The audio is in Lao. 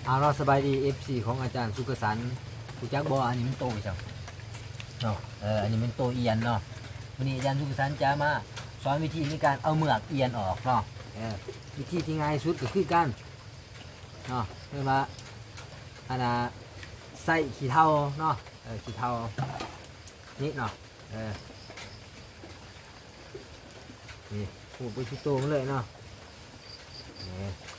ເອົາເນາະ ສະບາຍດີ ເອັຟຊີ ຂອງອາຈານສຸກກະສັນ ຮູ້ຈັກບໍ່? ອັນນີ້ມັນໂຕອີ່ຫຍັງເນາະ? ເອີ ອັນນີ້ແມ່ນໂຕອຽນເນາະ. ມື້ນີ້ອາຈານສຸກກະສັນຈະມາສອນວິທີໃນການເອົາເໝືອກອຽນອອກເນາະ. ເອີ ວິທີທີ່ງ່າຍສຸດກໍຄືການເນາະ ເອີ້ນວ່າ ອັນນ່າ ໃຊ້ຂີ້ເຖົ່າເນາະ. ເອີ ຂີ້ເຖົ່ານີ້ເນາະ. ເອີ ນີ້ ຂູດໄປທີ່ໂຕມັນເລີຍເນາະ. ນີ້